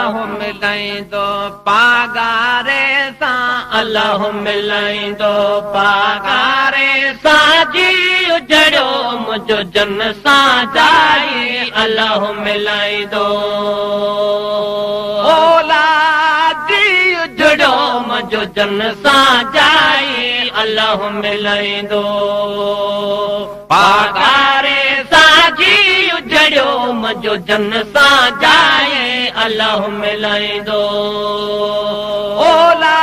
الله ملائيندو پاڳاري سان، الله ملائيندو پاڳاري سان، جيءُ جڙيو منهنجو جن سان جائي، الله ملائيندو. اولا جيءُ جڙيو منهنجو جن سان جائي، الله ملائيندو. پاڳاري سان جيءُ جڙيو منهنجو جن سان جائي، الله ملائيندو. اولا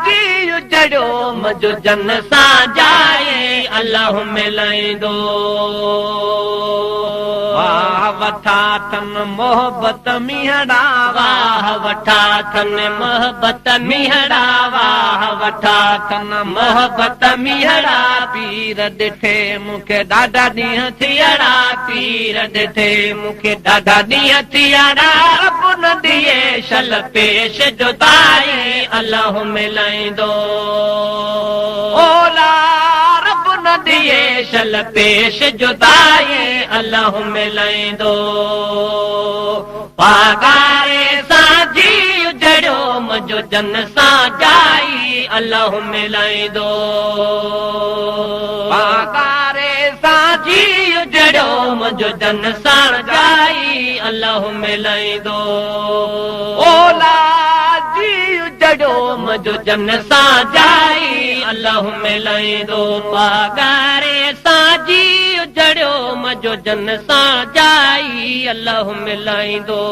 جيءُ جڙيو منهنجو جن سان جائي، الله ملائيندو. واهه وٺا ٿن محبت مينهڙا، واهه وٺا ٿن محبت مينهڙا، واهه وٺا ٿن محبت مينهڙا. پير ڏٺي مون کي ڏاڍا ڏينهن ٿيڙا، پير ڏٺي مون کي ڏاڍا ڏينهن ٿيڙا. رب نه ڏئي شل پيش جدائي، الله ملائيندو. اولا رب نه ڏئي شل پيش جدائي، الله ملائيندو. پاڳاري سان جيءُ جڙيو منهنجو جن سان جائي، الله ملائيندو. پاڳاري سان جيءُ جڙيو منهنجو جن سان جائي، الله ملائيندو. اولا جيءُ جڙيو منهنجو جن سان جائي، الله ملائيندو. پاڳاري سان جيءُ جڙيو منهنجو جن سان جائي، الله ملائيندو.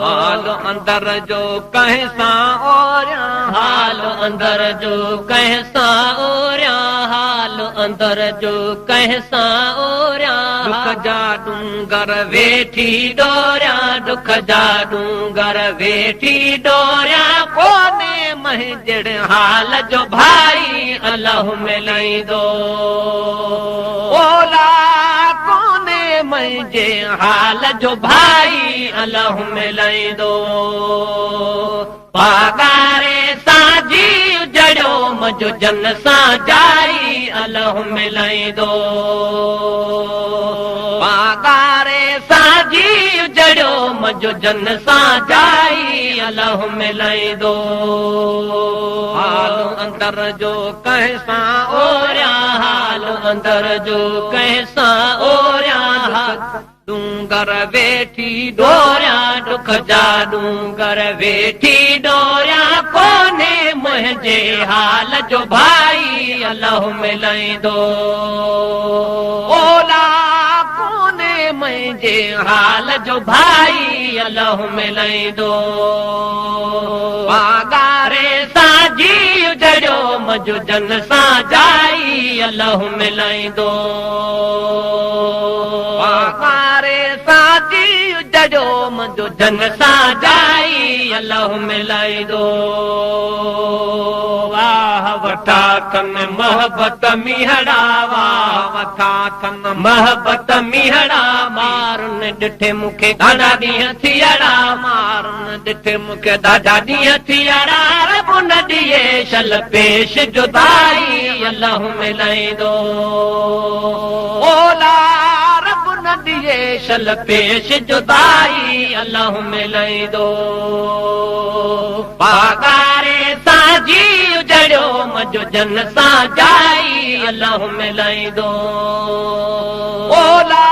حال اندر جو ڪنهن سان اوريان، حال اندر جو ڪنهن سان اوريان، حال اندر جو ڪنهن سان اوريان. ڏک جا ڏونگر ويٺي ڏوريان، ڏک جا ڏونگر ويٺي ڏوريان. ڪونهي منهنجڙ حال جو ڀائي، الله ملائيندو. اولا ڪونهي منهنجي حال جو ڀائي، الله ملائيندو. پاڳاري سان جيءُ جڙيو منهنجو جن سان جائي، الله ملائيندو. پاڳاري سان جيءُ جڙيو منهنجو جن سان جائي، الله ملائيندو. حال اندر جو ڪنهن سان اوريان، حال اندر جو ڪنهن سان اوريان. ڏونگر ويٺي ڏوريان، ڏک جا ڏونگر ويٺي ڏوريان. ڪونهي منهنجي حال جو ڀائي، الله ملائيندو. اولا ڪونهي منهنجي حال جو ڀائي، الله ملائيندو. پاڳاري سان جيءُ جڙيو منهنجو جن سان جائي، الله ملائيندو. پاڳاري سان جيءُ جڙيو منهنجو جن سان جائي، الله ملائيندو. واهه وٺا ٿن محبت مينهڙا، واهه وٺا ٿن محبت مينهڙا. مارن ڏٺي مون کي ڏاڍا ڏينهن ٿيڙا، مارن ڏٺي مون کي ڏاڍا ڏينهن ٿيڙا. رب نه ڏئي شل پيش جدائي، الله ملائيندو. اولا رب نه ڏئي شل پيش جدائي، الله ملائيندو. پاڳاري سان جيءُ جڙيو منهنجو جن سان جائي، الله ملائيندو. اولا